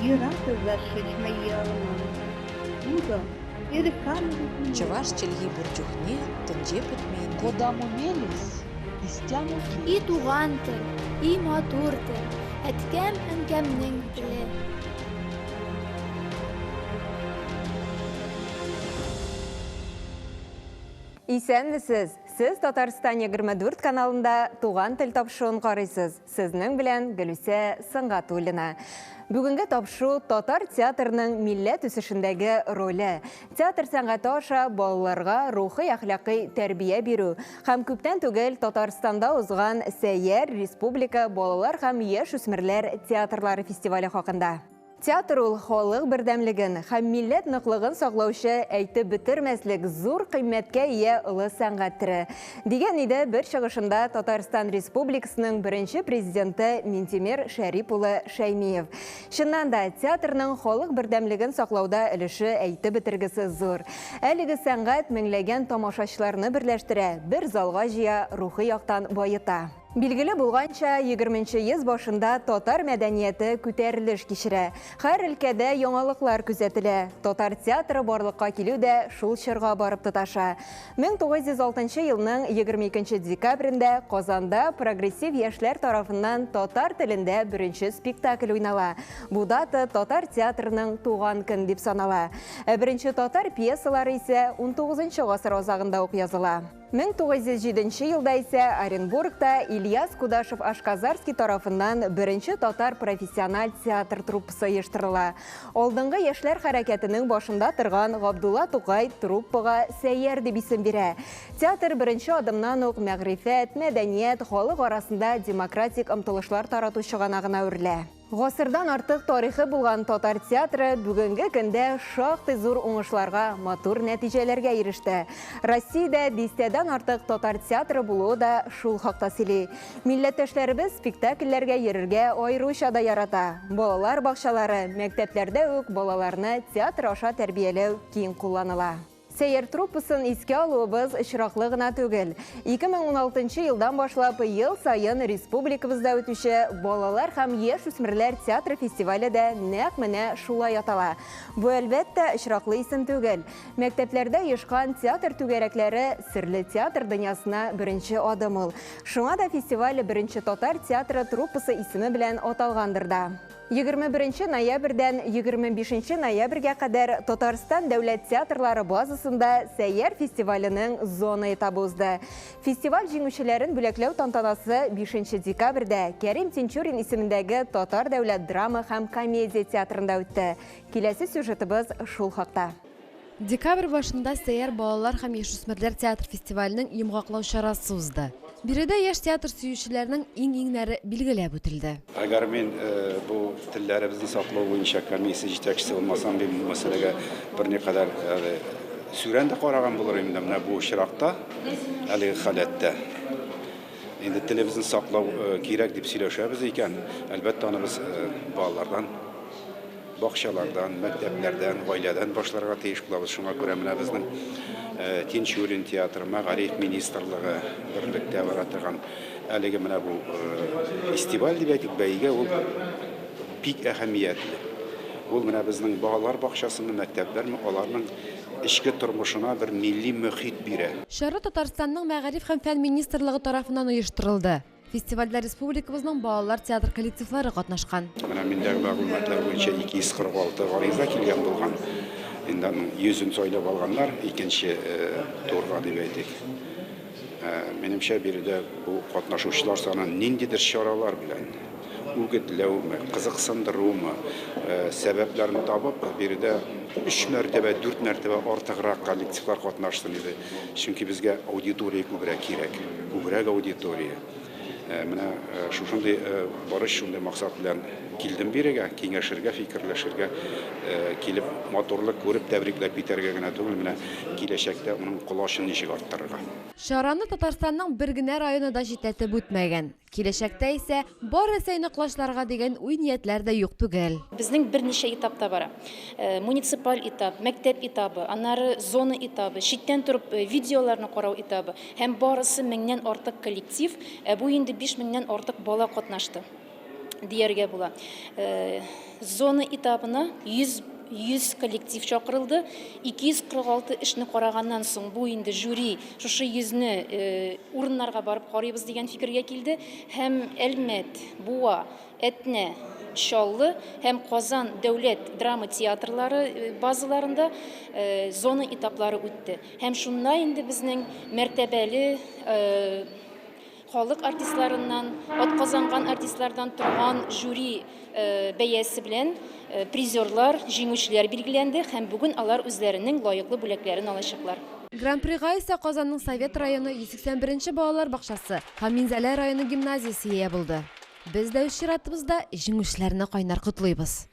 Ерак зашедшая Пудо, Чӑваш чӗлхи пур чухне тӗнче пӗтмен. Кодамо мелесь, истямо И туган тел, и матур тел, әткәм-әнкәмнең теле. Исәнмесез! Сез Татарстан 24 каналында Туган тел тапшыруын карыйсыз. Сезнең белән Гөлүсә Сөнгатуллина. Бүгенге тапшыру татар театрының милләт үсешендәге роле, театр сәнгате аша балаларга рухый-әхлакый тәрбия бирү һәм күптән түгел Татарстанда узган Сәйяр республика балалар һәм яшүсмерләр театрлары фестивале хакында. Театр ул халык бердәмлеген һәм милләт ныклыгын саклаучы әйтеп бетермәслек зур кыйммәткә ия олы сәнгать төре, дигән иде бер чыгышында Татарстан Республикасының беренче Президенты Минтимер Шәрип улы Шәймиев. Чыннан да, театрның халык бердәмлеген саклауда өлеше әйтеп бетергесез зур. Әлеге сәнгать меңләгән тамашачыларны берләштерә, бер залга җыя, рухи яктан баета. Билгеле булганча, егерменче йөз башында татар мәдәнияте күтәрелеш кичерә. Һәр өлкәдә яңалыклар күзәтелә. Татар театры барлыкка килү дә шул чорга барып тоташа. 1906 елның 22 декабрендә Казанда прогрессив яшьләр тарафыннан татар телендә беренче спектакль уйнала. Бу дата татар театрының туган көн дип санала. Ә беренче татар пьесалары исә унтугызынчы гасыр азагында ук языла. 1907 елда исә Оренбургта Ильяс Кудашев-Ашказарский тарафыннан беренче татар профессиональ театр труппасы оештырыла. Алдынгы яшьләр хәрәкәтенең башында торган Габдулла Тукай труппага Сәйяр дип исем бирә. Театр беренче адымнан ук мәгърифәт, мәдәният, халык арасында демократик омтылышлар тарату чыганагына әверелә. Гасырдан артык тарихы булган татар театры бүгенге көндә шактый зур уңышларга, матур нәтиҗәләргә иреште. Россиядә дистәдән артык татар театры булуы да шул хакта сөйли. Милләттәшләребез спектакльләргә йөрергә аеруча да ярата. Балалар бакчалары, мәктәпләрдә үк балаларны театр аша тәрбияләү киң кулланыла. Сәйяр труппасын искә алуыбыз очраклы гына түгел. 2016 елдан башлап ел саен республикабызда үтүче Балалар һәм яшүсмерләр театры фестивале дә нәкъ менә шулай атала. Бу, әлбәттә, очраклы исем түгел. Мәктәпләрдә оешкан театр түгәрәкләре серле театр дөньясына беренче адым ул. Шуңа да фестиваль беренче татар театры труппасы исеме белән аталгандыр да. 21 ноябрьдән 25 ноябрьгә кадәр Татарстан дәүләт театрлары базасында Сәйяр фестиваленең зона этабы узды. Фестиваль җиңүчеләрен бүләкләү тантанасы 5 декабрьдә Кәрим Тинчурин исемендәге Татар дәүләт драма һәм комедия театрында үтте. Киләсе сюжетыбыз шул хакта. Декабрь башында Сәйяр балалар һәм яшүсмерләр театр фестиваленең йомгаклау чарасы узды. Биредә яшь театр сөючеләрнең иң-иңнәре билгеләп үтелде. Әгәр мин бу телләребезне саклау буенча комиссия җитәкчесе булмасам, мин бу мәсьәләгә берникадәр әле сүрән дә караган булыр идем. Менә бу очракта, әлеге халәттә инде телебезне саклау кирәк дип сөйләшәбез икән, әлбәттә, аны без балалардан Бакчалардан, мәктәпләрдән, гаиләдән башларга тиеш булабыз. Шуңа күрә менә безнең Тинчурин театры, мәгариф министрлыгы берлектә бара торган әлеге менә бу фестиваль дип әйтик, бәйге ул бик әһәмиятле. Ул менә безнең балалар бакчасымы, мәктәпләрме, аларның эчке тормышына бер милли мөхит бирә. Чара Татарстанның Мәгариф һәм фән министрлыгы тарафыннан оештырылды. Фестивальдә республикабызның балалар театр коллективлары катнашкан. Менә миндәге мәгълүматлар буенча 246 гариза килгән булган. Инде аның йөзен сайлап алганнар, икенче турга дип әйтик. Минемчә, биредә бу катнашучылар саны ниндидер чаралар белән, үгетләүме, кызыксындырумы, сәбәпләрен табып, биредә өч мәртәбә, дүрт мәртәбә артыграк коллективлар катнашсын иде. Чөнки безгә аудитория күбрәк кирәк, күбрәк аудитория. Менә шушындый бурыч, шундый максат белән килдем бирегә, киңәшергә, фикерләшергә, килеп матурлык күреп, тәбрикләп китәргә генә түгел, менә киләчәктә моның колачын ничек арттырырга. Чараны Татарстанның бер генә районы да читләтеп үтмәгән. Киләчәктә исә бар Рәсәйне колачларга дигән уй-ниятләр дә юк түгел. Безнең берничә этапта бара. Муниципаль этап, мәктәп этабы, аннары зона этабы, читтән торып видеоларны карау этабы һәм барысы меңнән артык коллектив, ә бу инде 5 меңнән артык бала катнашты. дияргә була. Зона этабына 100 100 коллектив чакырылды. 246 эшне караганнан соң бу инде жюри шушы 100-не урыннарга барып карыйбыз дигән фикергә килде һәм Әлмәт, Буа, Әтнә, Чаллы һәм Казан дәүләт драма театрлары базаларында зона этаплары үтте. Һәм шунда инде безнең мәртәбәле халык артистларыннан, атказанган артистлардан торган жюри бәясе белән призерлар, җиңүчеләр билгеләнде һәм бүген алар үзләренең лаеклы бүләкләрен алачаклар. Гран-прига исә Казанның Совет районы 181 нче балалар бакчасы һәм Минзәлә районы гимназиясе ия булды. Без дә үз чиратыбызда җиңүчеләрне кайнар котлыйбыз.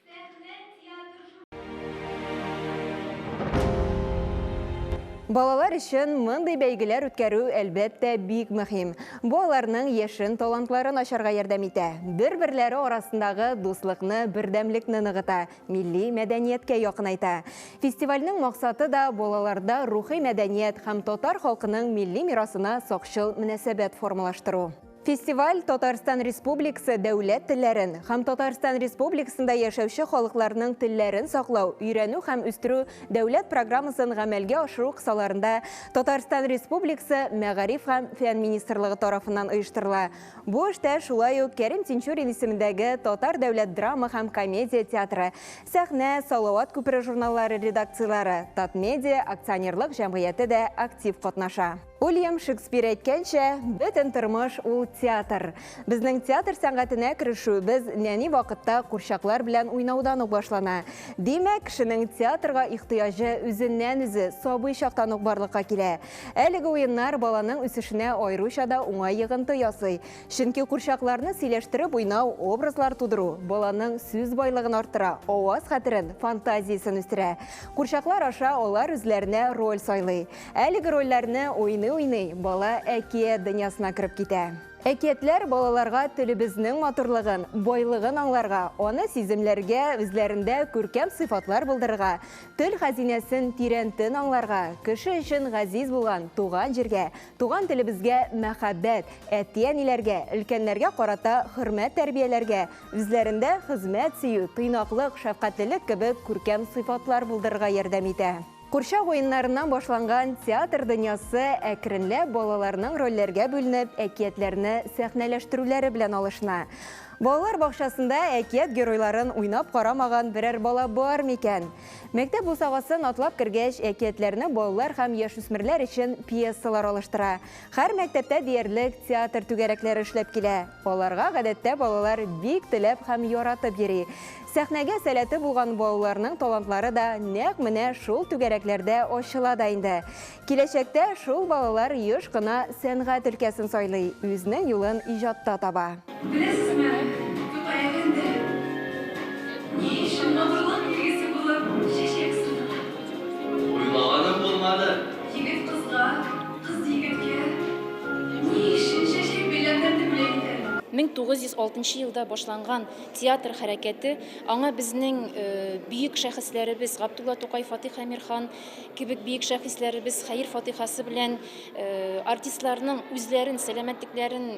Балалар өчен мондый бәйгеләр үткәрү, әлбәттә, бик мөһим. Бу аларның яшен талантларын ачарга ярдәм итә, бер-берләре арасындагы дуслыкны, бердәмлекне ныгыта, милли мәдәнияткә якынайта. Фестивальнең максаты да балаларда рухи мәдәният һәм татар халкының милли мирасына сакчыл мөнәсәбәт формалаштыру. Фестиваль Татарстан Республикасы дәүләт телләрен һәм Татарстан Республикасында яшәүче халыкларның телләрен саклау, өйрәнү һәм үстерү дәүләт программасын гамәлгә ашыру кысаларында Татарстан Республикасы Мәгариф һәм фән министрлыгы тарафыннан оештырыла. Бу эштә шулай ук Кәрим Тинчурин исемендәге Татар дәүләт драма һәм комедия театры, Сәхнә, Салават күпере журналлары редакцияләре, Татмедиа акционерлык җәмгыяте дә актив катнаша. Уильям Шекспир әйткәнчә, бөтен тормыш ул театр. Безнең театр сәнгатенә керешүебез нәни вакытта курчаклар белән уйнаудан ук башлана. Димәк, кешенең театрга ихтыяҗы үзеннән-үзе сабый чактан ук барлыкка килә. Әлеге уеннар баланың үсешенә аеруча да уңай йогынты ясый. Чөнки курчакларны сөйләштереп уйнау, образлар тудыру баланың сүз байлыгын арттыра, аваз хәтерен, фантазиясен үстерә. Курчаклар аша алар үзләренә роль сайлый. Әлеге рольләрне уйный-уйный, бала әкият дөньясына кереп китә. Әкиятләр балаларга телебезнең матурлыгын, байлыгын аңларга, аны сиземләргә, үзләрендә күркәм сыйфатлар булдырырга, тел хәзинәсен тирәнтен аңларга, кеше өчен газиз булган туган җиргә, туган телебезгә мәхәббәт, әти-әниләргә, өлкәннәргә карата хөрмәт тәрбияләргә, үзләрендә хезмәт сөю, тыйнаклык, шәфкатьлелек кебек күркәм сыйфатлар булдырырга ярдәм итә. Курчак уеннарыннан башланган театр дөньясы әкренләп балаларның рольләргә бүленеп, әкиятләрне сәхнәләштерүләре белән алышына. Балалар бакчасында әкият геройларын уйнап карамаган берәр бала бар микән? Мәктәп бусагасын атлап кергәч, әкиятләрне балалар һәм яшүсмерләр өчен пьесалар алыштыра. Һәр мәктәптә диярлек театр түгәрәкләре эшләп килә. Аларга гадәттә балалар бик теләп һәм яратып йөри. Сәхнәгә сәләте булган балаларның талантлары да нәкъ менә шул түгәрәкләрдә ачыла да инде. Киләчәктә шул балалар еш кына сәнгать өлкәсен сайлый, үзенең юлын иҗатта таба. Беләсезме, Тукай әфәнде, ни өчен матурлык билгесе булып чәчәк санала? Уйлаганым булмады. Егет кызга, кыз егеткә ни өчен чәчәк бәйләмнәрне бүләк итә? 1906 елда башланган театр хәрәкәте, аңа безнең бөек шәхесләребез Габдулла Тукай, Фатих Әмирхан кебек бөек шәхесләребез хәер-фатихасы белән артистларның үзләрен, сәламәтлекләрен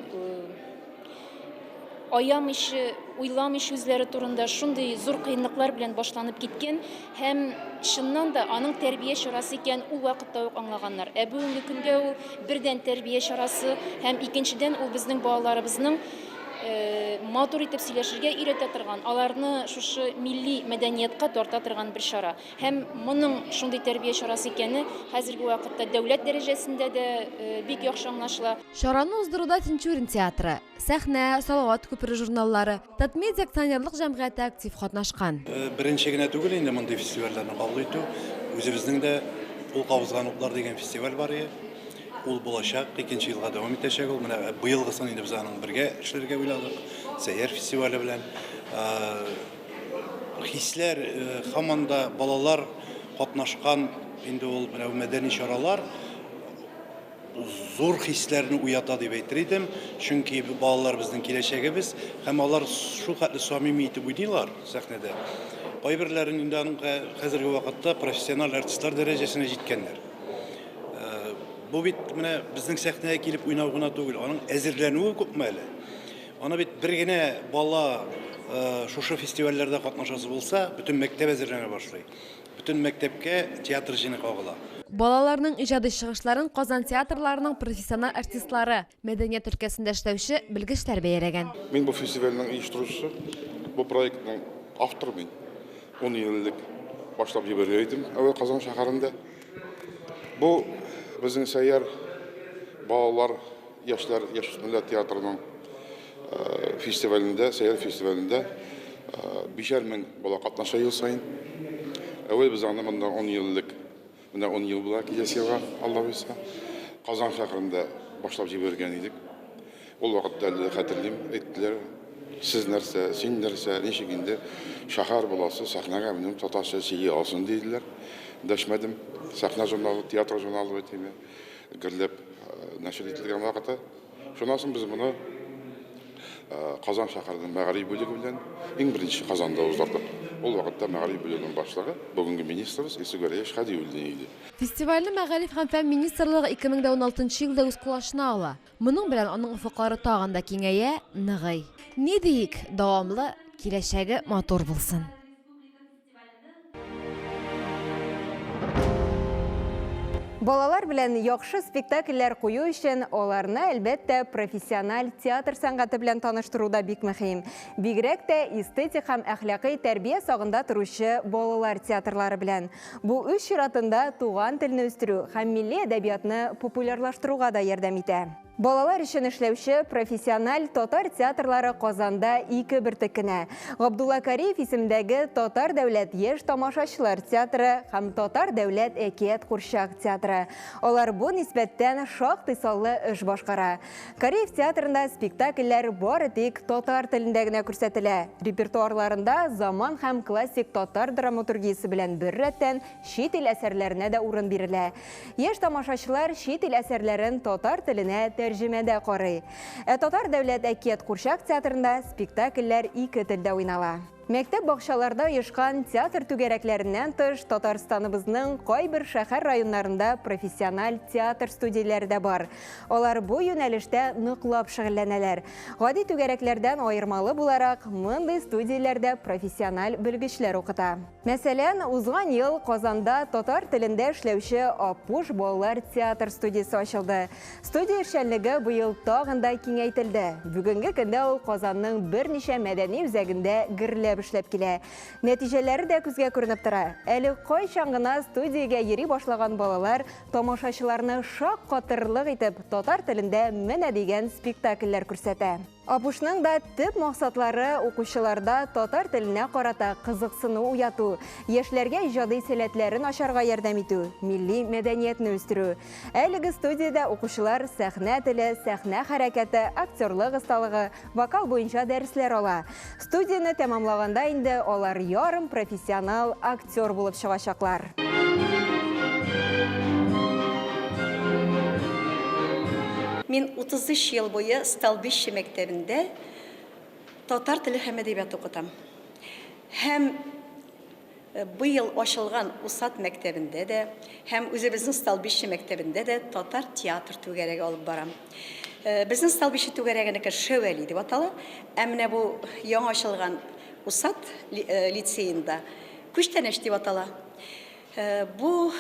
аямыйча, уйламыйча үзләре турында шундый зур кыенлыклар белән башланып киткән һәм чыннан да аның тәрбия чарасы икәнен ул вакытта ук аңлаганнар. Ә бүгенге көндә ул бердән тәрбия чарасы һәм икенчедән ул безнең балаларыбызның матур итеп сөйләшергә өйрәтә торган, аларны шушы милли мәдәниятка тарта торган бер чара. Һәм моның шундый тәрбия чарасы икәне хәзерге вакытта дәүләт дәрәҗәсендә дә бик яхшы аңлашыла. Чараны уздыруда Тинчурин театры, Сәхнә, Салават күпере журналлары, Татмедиа акционерлык җәмгыяте актив катнашкан. Беренче генә түгел инде мондый фестивальләрне кабул итү. Үзебезнең дә Ул кабызган утлар дигән фестиваль бар иде. Ул булачак, икенче елга дәвам итәчәк ул. Менә быелгысын инде без аның бергә эшләргә уйладык, Сәйяр фестивале белән. Хисләр һаман да балалар катнашкан инде ул менә мәдәни чаралар зур хисләрне уята дип әйтер идем. Чөнки балалар безнең киләчәгебез һәм алар шул хәтле самими итеп уйныйлар сәхнәдә. Кайберләрен инде аның хәзерге вакытта профессиональ артистлар дәрәҗәсенә җиткәннәр. Бу бит менә безнең сәхнәгә килеп уйнау гына түгел, аның әзерләнүе күпме әле. Аны бит бер генә бала шушы фестивальләрдә катнашасы булса, бөтен мәктәп әзерләнә башлый. Бөтен мәктәпкә театр җене кагыла. Балаларның иҗади чыгышларын Казан театрларының профессиональ артистлары, мәдәният өлкәсендә эшләүче белгечләр бәяләгән. Мин бу фестивальнең оештыручысы, бу проектның авторы мин. Ун ел элек башлап җибәргән идем, әүвәл Казан шәһәрендә. Бу безнең Сәйяр балалар, яшьләр, яшүсмерләр театрының фестивалендә, Сәйяр фестивалендә 5000 бала катнаша ел саен. Әүвәл без аны монда 10 ел элек, менә 10 ел була киләсе елга, Алла боерса, Казан шәһәрендә башлап җибәргән идек. Ул вакытта әле хәтерлим, әйттеләр, сез нәрсә, син нәрсә, ничек инде шәһәр баласы сәхнәгә менеп татарча сөйли алсын, диделәр. Дәшмәдем. Сәхнә журналы, театр журналы бит инде гөрләп нәшер ителгән вакыты. Шуннан соң без моны Казан шәһәренең мәгариф бүлеге белән иң беренче Казанда уздырдык. Ул вакытта мәгариф бүлегенең башлыгы, бүгенге министрыбыз Илсөя Гәрәевич Хәдиуллин иде. Фестивальне Мәгариф һәм фән министрлыгы 2016 елда үз кулачына ала. Моның белән аның офыклары тагын да киңәя, ныгый. Ни диик, дәвамлы, киләчәге матур булсын. Балалар белән яхшы спектакльләр кую өчен аларны, әлбәттә, профессиональ театр сәнгате белән таныштыру да бик мөһим. Бигрәк тә эстетик һәм әхлакый тәрбия сагында торучы балалар театрлары белән. Бу үз чиратында туган телне үстерү һәм милли әдәбиятны популярлаштыруга да ярдәм итә. Балалар өчен эшләүче профессиональ татар театрлары Казанда ике бөртек кенә. Габдулла Кариев исемендәге Татар дәүләт яшь тамашачылар театры һәм Татар дәүләт әкият курчак театры. Алар бу нисбәттән шактый саллы эш башкара. Кариев театрында спектакльләр бары тик татар телендә генә күрсәтелә. Репертуарларында заман һәм классик татар драматургиясе белән беррәттән чит ил әсәрләренә дә урын бирелә. Яшь тамашачылар чит ил әсәрләрен татар теленә тәрҗемәдә карый. Ә Татар дәүләт әкият курчак театрында спектакльләр ике телдә уйнала. Мәктәп бакчаларда оешкан театр түгәрәкләреннән тыш Татарстаныбызның кайбер шәһәр районнарында профессиональ театр студияләре дә бар. Алар бу юнәлештә ныклап шөгыльләнәләр. Гади түгәрәкләрдән аермалы буларак, мондый студияләрдә профессиональ белгечләр укыта. Мәсәлән, узган ел Казанда татар телендә эшләүче Апуш балалар театр студиясе ачылды. Студия эшчәнлеге быел тагын да киңәйтелде. Бүгенге көндә ул Казанның берничә мәдәни үзәгендә гөрләп эшләп килә. Нәтиҗәләре дә күзгә күренеп тора. Әле кайчан гына студиягә йөри башлаган балалар тамашачыларны шаккатырлык итеп татар телендә менә дигән спектакльләр күрсәтә. Апушның да төп максатлары укучыларда татар теленә карата кызыксыну уяту, яшьләргә иҗади сәләтләрен ачарга ярдәм итү, милли мәдәниятне үстерү. Әлеге студиядә укучылар сәхнә теле, сәхнә хәрәкәте, актерлык осталыгы, вокал буенча дәресләр ала. Студияне тәмамлаганда инде алар ярым профессионал актер булып чыгачаклар. Мин 33 ел буе Столбище мәктәбендә татар теле һәм әдәбият укытам. Һәм быел ачылган Усад мәктәбендә дә, һәм үзебезнең Столбище мәктәбендә дә татар театр түгәрәге алып барам. Безнең Столбище түгәрәгенеке Шәвәли дип атала, ә менә бу яңа ачылган Усад лицеенда Күчтәнәч дип атала. Бу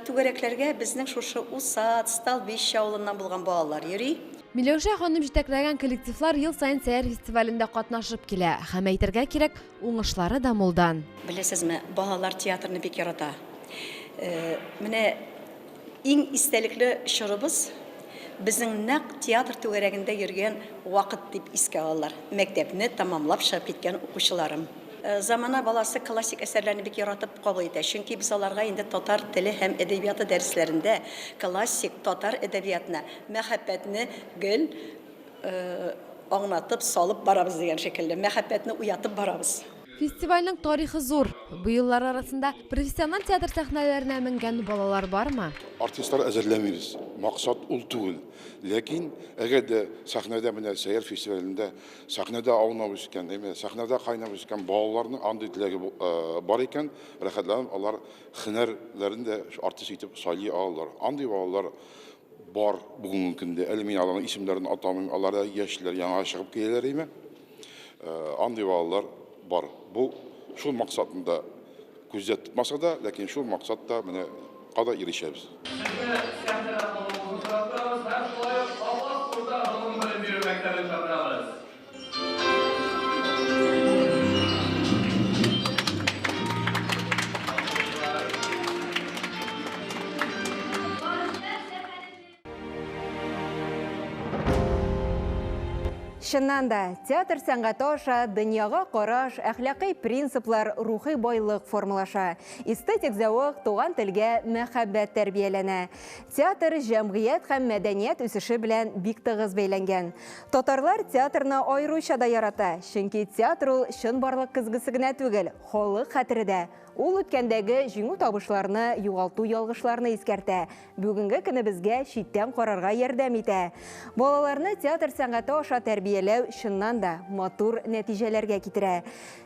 түгәрәкләргә безнең шушы Усад, Столбище авылыннан булган балалар йөри. Миләүшә ханым җитәкләгән коллективлар ел саен Сәяр фестивалендә катнашып килә. Һәм әйтергә кирәк, уңышлары да мулдан. Беләсезме, балалар театрны бик ярата. Менә иң истәлекле чорыбыз безнең нәкъ театр түгәрәгендә йөргән вакыт дип искә алалар мәктәпне тәмамлап чыгып киткән укучыларым. Замана баласы классик әсәрләрне бик яратып кабул итә, чөнки без аларга инде татар теле һәм әдәбияты дәресләрендә классик татар әдәбиятына мәхәббәтне гел аңлатып, салып барабыз дигән шикелле, мәхәббәтне уятып барабыз. Фестивальнең тарихы зур. Бу еллар арасында профессиональ театр сәхнәләренә менгән балалар бармы? Артистлар әзерләмибез. Максат ул түгел. Ләкин әгәр дә сәхнәдә менә Сәйяр фестивалендә сәхнәдә аунап үскән, әйме, сәхнәдә кайнап үскән балаларның андый теләге бар икән, рәхәтләнеп алар һөнәрләрен дә артист итеп сайлый алалар. Андый балалар бар бүгенге көндә. Әле мин аларның исемнәрен атамыйм, алар да яшьләр, яңа чыгып киләләр име. Андый балалар бар. Бу шул максатны да күздә тотмаса да, ләкин шул максатта менә ка да ирешәбез. Сезне сәхнәдә калуыгызны сорап торабыз һәм шулай ук Апас урта гомумбелем бирү мәктәбен чакырабыз. Чыннан да, театр сәнгате аша дөньяга караш, әхлакый принциплар, рухи байлык формалаша. Эстетик зәвык, туган телгә мәхәббәт тәрбияләнә. Театр җәмгыять һәм мәдәният үсеше белән бик тыгыз бәйләнгән. Татарлар театрны аеруча да ярата, чөнки театр ул чынбарлык көзгесе генә түгел, халык хәтере дә. Ул үткәндәге җиңү-табышларны, югалту-ялгышларны искәртә, бүгенге көнебезгә читтән карарга ярдәм итә. Балаларны театр сәнгате аша тәрбияләү, чыннан да, матур нәтиҗәләргә китерә.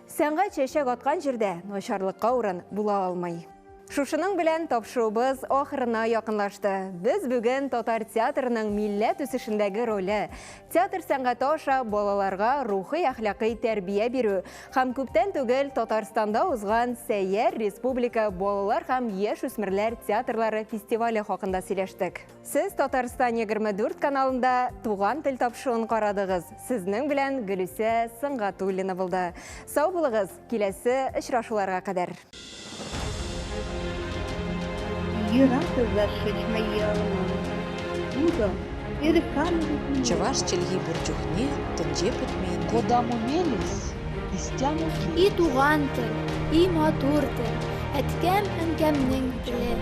Сәнгать чәчәк аткан җирдә начарлыкка урын була алмый. Шушының белән тапшыруыбыз ахырына якынлашты. Без бүген татар театрының милләт үсешендәге роле, театр сәнгате аша балаларга рухи-әхлакый тәрбия бирү һәм күптән түгел Татарстанда узган Сәйяр республика балалар һәм яшүсмерләр театрлары фестивале хакында сөйләштек. Сез Татарстан 24 каналында Туган тел тапшыруын карадыгыз. Сезнең белән Гөлүсә Сөнгатуллина булды. Сау булыгыз, киләсе очрашуларга кадәр. Чӑваш чӗлхи пур чухне тӗнче пӗтмен. Кодамо мелесь, истямо И туган тел, и матур тел, әткәм-әнкәмнең теле.